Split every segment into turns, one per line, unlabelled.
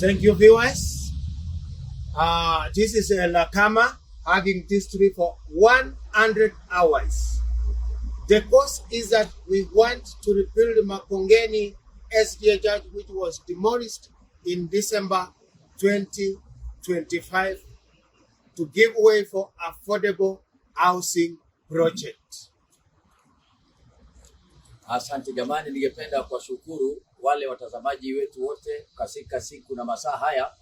Thank you, viewers. This is Dhlakama hugging this tree for 100 hours. The cause is that we want to rebuild Makongeni SDA Church, which was demolished in December 2025 to give way for affordable housing project.
Asante jamani, ningependa kuwashukuru wale watazamaji wetu wote katika siku na masaa haya,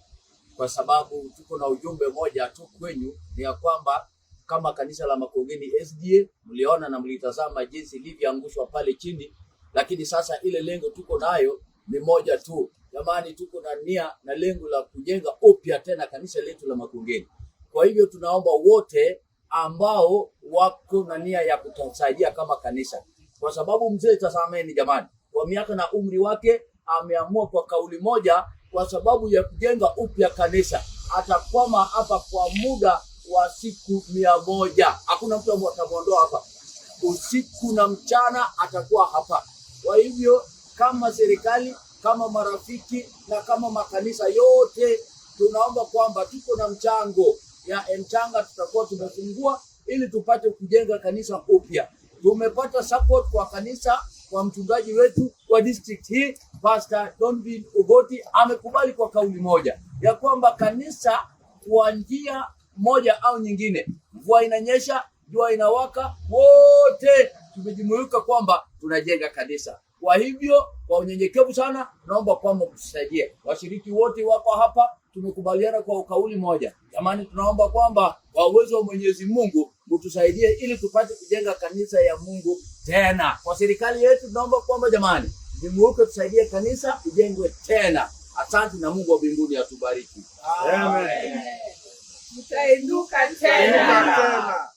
kwa sababu tuko na ujumbe moja tu kwenyu, ni ya kwamba kama kanisa la Makongeni SDA mliona na mlitazama jinsi ilivyoangushwa pale chini, lakini sasa ile lengo tuko nayo ni moja tu jamani, tuko na nia na lengo la kujenga upya tena kanisa letu la Makongeni. Kwa hivyo tunaomba wote ambao wako na nia ya kutusaidia kama kanisa, kwa sababu mzee, tazameni jamani, kwa miaka na umri wake ameamua kwa kauli moja, kwa sababu ya kujenga upya kanisa, atakwama hapa kwa muda wa siku 100. Hakuna mtu ambaye atamwondoa hapa, usiku na mchana atakuwa hapa. Kwa hivyo kama serikali, kama marafiki na kama makanisa yote, tunaomba kwamba tuko na mchango ya mchanga tutakuwa tumefungua ili tupate kujenga kanisa upya. Tumepata support kwa kanisa kwa mchungaji wetu wa district hii, Pastor Donvin Ugoti amekubali kwa kauli moja ya kwamba kanisa kwa njia moja au nyingine, mvua inanyesha, jua inawaka, wote tumejumuika kwamba tunajenga kanisa. Kwa hivyo kwa unyenyekevu sana naomba kwamba mtusaidie. Washiriki wote wako hapa, tumekubaliana kwa kauli moja. Jamani, tunaomba kwamba kwa uwezo wa Mwenyezi Mungu mtusaidie ili tupate kujenga kanisa ya Mungu tena. Kwa serikali yetu tunaomba kwamba jamani, jumuike tusaidie kanisa ijengwe tena. Asante na Mungu wa mbinguni atubariki.
Amen.
Tutainuka tena.
Tena.